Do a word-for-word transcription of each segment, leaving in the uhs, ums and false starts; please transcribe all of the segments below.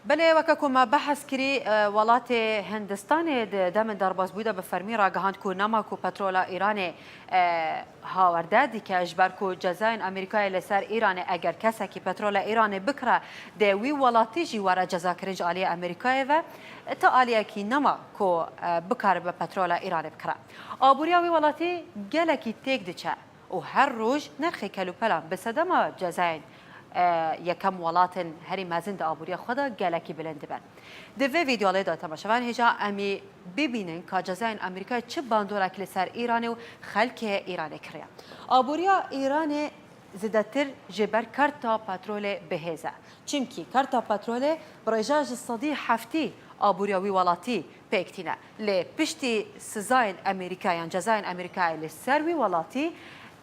Belê, weke ku me behs kirî, e, welatê Hindistanê di demên derbasbûyî de bi fermî ragihand ku nema ku petrola Îranê, e, hawerde dike, ji ber ku cezayên Amerîkayê li ser Îranê, eger kesekî petrola Îranê bikire, dê wî welatî jî were cezakirin ji aliyê Amerîkayê ve, ti aliyekî nema ku, e, bikaribe petrola Îranê bikire. Aboriya wî welatî gelekî têk diçe û her roj nirxê kelûpelan bi sedema cezayên, e, yekem welatên herî mezin di aboriya xwe de gelekî bilind dibe. Di vê vîdeoyê de temaşevan hêja em ê bibînin ka cezayên Amerîkayê çi bandorek li ser Îranê û xelkê Îranê kiriye. Aboriya Îranê zêdetir ji ber karta petrolê bihêz e. Çimkî karta petrolê bi rêja ji sedî heftî aboriya wî welatî pêk tîne. Lê piştî sizayên Amerîka yan cezayên Amerîkayê li ser wî welatî,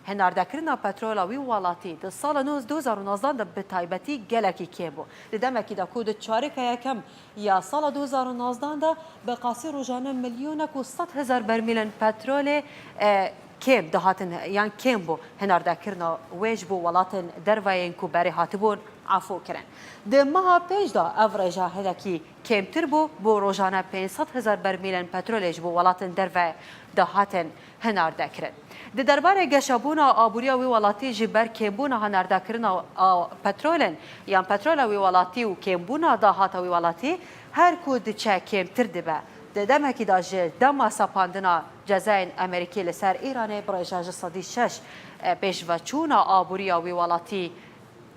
hinardekirina petrola wî welatî di sala nû-, du hezar û nozdeh de bi taybetî gelekî kêm bû. Di demekî de ku di çarêka yekem ya sala du hezar û nozdeh de bi qasî rojane milyonek û sed hezar bermîlên petrolê, e, kêm dihatin yan kêm bû. Hinardekirina wê ji bo welatên derve yên ku berê hatibûn efû kirin. Di meha pênc de ev rêja hinekî kêmtir bû, bo rojane pênc sed hezar bermîlên petrolê ji bo welatên derve dihatin hinardekirin. Di derbarê geşebûna aboriya wî welatî ji ber kêmbûna hinardekirina a, petrolên yan petrola wî welatî û kêmbûna dahata wî welatî her ku diçe kêmtir dibe. Di demekî de ji dema sepandina cezayên Amerîkî li ser Îranê bi rêja ji sedî şeş, e, pêşveçûna aboriya wî welatî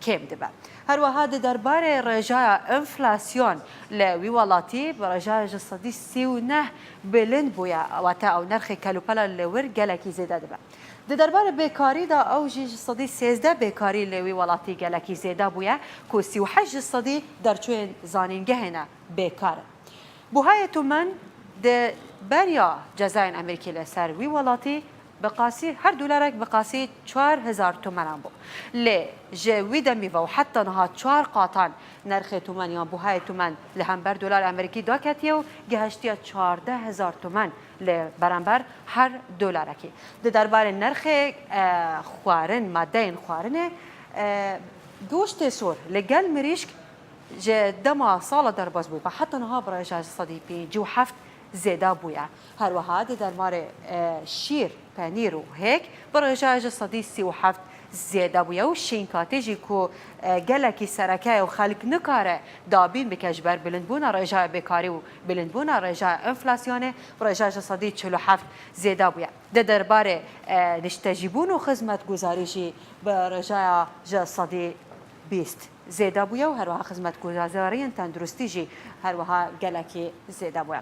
kêm dibe. Her wiha di derbarê rêjaya enflasyon li wî welatî bi rêjaya ji sedî sî û neh bilind bûye, wate ew nirxê kelûpela li wir gelekî zêde dibe. Di derbarê bêkarî de ew jî ji sedî sêzdeh bêkarî li wî welatî gelekî zêde bûye, ku sî û heşt ji sedî derçûyên zanîngehê ne bêkar in. Buhayê tumen di beriya cezayên Amerîkî li ser wî welatî bi qasî, her dolarek bi qasî çar hezar tumenan bû. Lê ji wî demî ve û heta niha çar qatan nirxê tumen yan buhayê tumen li hember dolar Amerîkî daketiye û gihiştiye çardeh hezar tumen li beramber her dolarekî. Di derbarê nirxê, e, xwarin, madeyên xwarinê, e, goştê sor li gel mirîşk ji dema sala derbasbûyî ve heta niha bi rêja ji sedî pêncî û heft zêde bûye. Her wiha di derbarê, e, şîr, penîr û hêk bi rêjaya ji sedî sî û heft zêde bûye û şînkatî jî ku, e, gelekî sereke ye û xelk nikare dabîn bike ji ber bilindbûna rêjaya bêkarî û bilindbûna rêjaya enflasyonê bi rêjaya ji sedî çil û heft zêde bûye. Di derbarê, e, niştecîbûn û xizmetguzarî jî bi rêjaya ji sedî bîst zêde bûye û herwiha xizmetguzariyên tenduristî jî herwiha gelekî zêde bûye.